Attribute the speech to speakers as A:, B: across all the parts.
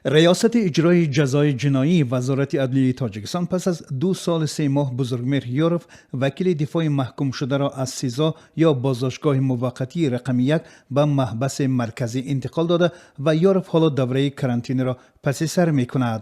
A: Риёсати иҷрои ҷазои ҷиноии Вазорати адлияи Тоҷикистон пас аз 2 соли 3 моҳ Бузургмеҳр Ёров, вакили дифои маҳкумшударо, аз СИЗО ё боздоштгоҳи муваққатии рақами 1 ба маҳбаси марказӣ интиқол дода ва Ёров ҳоло давраи карантинро паси сар мекунад.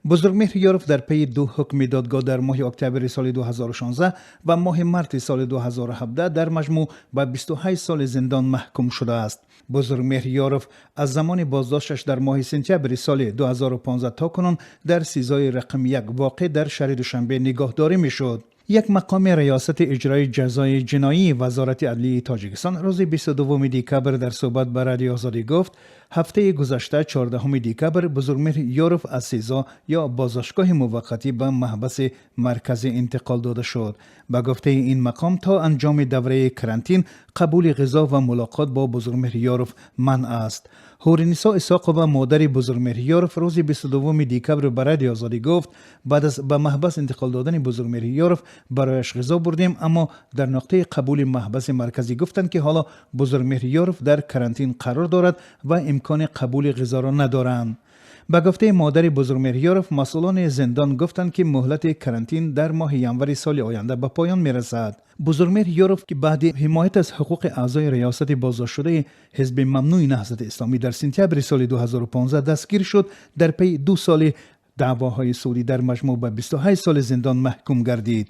A: Бузургмеҳр Ёров дар пайи ду ҳукми додгоҳ дар моҳи октябри соли 2016 ва моҳи марти соли 2017 дар маҷмӯъ ба 28 соли зиндон маҳкум шудааст. Бузургмеҳр Ёров аз замони боздошташ дар моҳи сентябри соли 2015 то кунун дар СИЗОи рақами 1 воқеъ дар шаҳри Душанбе нигоҳдорӣ мешуд. Як мақоми Риёсати иҷрои ҷазои ҷиноии Вазорати адлияи Тоҷикистон рӯзи 22 декабр дар суҳбат ба Радиои Озодӣ гуфт, ҳафтаи гузашта, 14 декабр, Бузургмеҳр Ёров аз СИЗО ё боздоштгоҳи муваққатӣ ба маҳбаси марказӣ интиқол дода шуд. Ба гуфтаи ин мақом, то анҷоми давраи карантин қабули ғизо ва мулоқот бо Бузургмеҳр Ёров манъ аст. Ҳуринисо Исоқова, модари Бузургмеҳр Ёров, рӯзи 22 декабр ба Радиои Озодӣ гуфт, баъд аз ба маҳбас интиқол додани Бузургмеҳр Ёров барояш ғизо бурдем, аммо дар нуқтаи қабули маҳбаси марказӣ гуфтанд, ки ҳоло Бузургмеҳр Ёров дар карантин қарор дорад ва имкони қабули ғизоро надоранд. Ба гуфтаи модари Бузургмеҳр Ёров, масъулони зиндон гуфтанд, ки муҳлати карантин дар моҳи январи соли оянда ба поён мерасад. Бузургмеҳр Ёров, ки баъди ҳимоят аз ҳуқуқи аъзои риёсати боздоштшудаи ҳизби мамнӯи Наҳзати Исломӣ дар сентябри соли 2015 дастгир шуд, дар пайи 2 соли даъвоҳои судӣ дар маҷмӯъ ба 28 соли зиндон маҳкум гардид.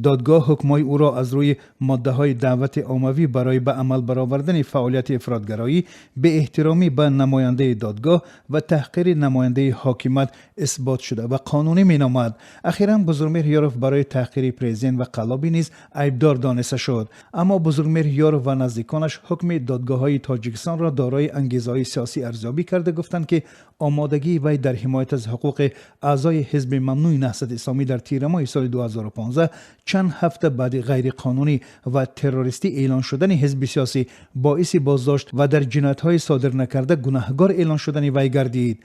A: Додгоҳ ҳукмҳои ӯро аз рӯи моддаҳои даъвати оммавӣ барои ба амал баровардани фаъолияти ифротгароӣ, беэҳтиромӣ ба намояндаи додгоҳ ва таҳқири намояндаи ҳокимият исботшуда ва қонунӣ меномад. Ахиран Бузургмеҳр Ёров барои таҳқири президент ва қаллобӣ низ айбдор дониста шуд. Аммо Бузургмеҳр Ёров ва наздиконаш ҳукми додгоҳҳои Тоҷикистонро дорои ангезаҳои сиёсӣ арзёбӣ карда, гуфтанд, ки омодагии вай дар ҳимоят аз ҳуқуқи аъзои ҳизби мамнӯи Наҳзати Исломӣ дар тирамоҳи соли 2015, чанд ҳафта баъди ғайриқонунӣ ва террористӣ эълон шудани ҳизби сиёсӣ, боиси боздошт ва дар ҷиноятҳои содир накарда гунаҳгор эълон шудани вай гардид.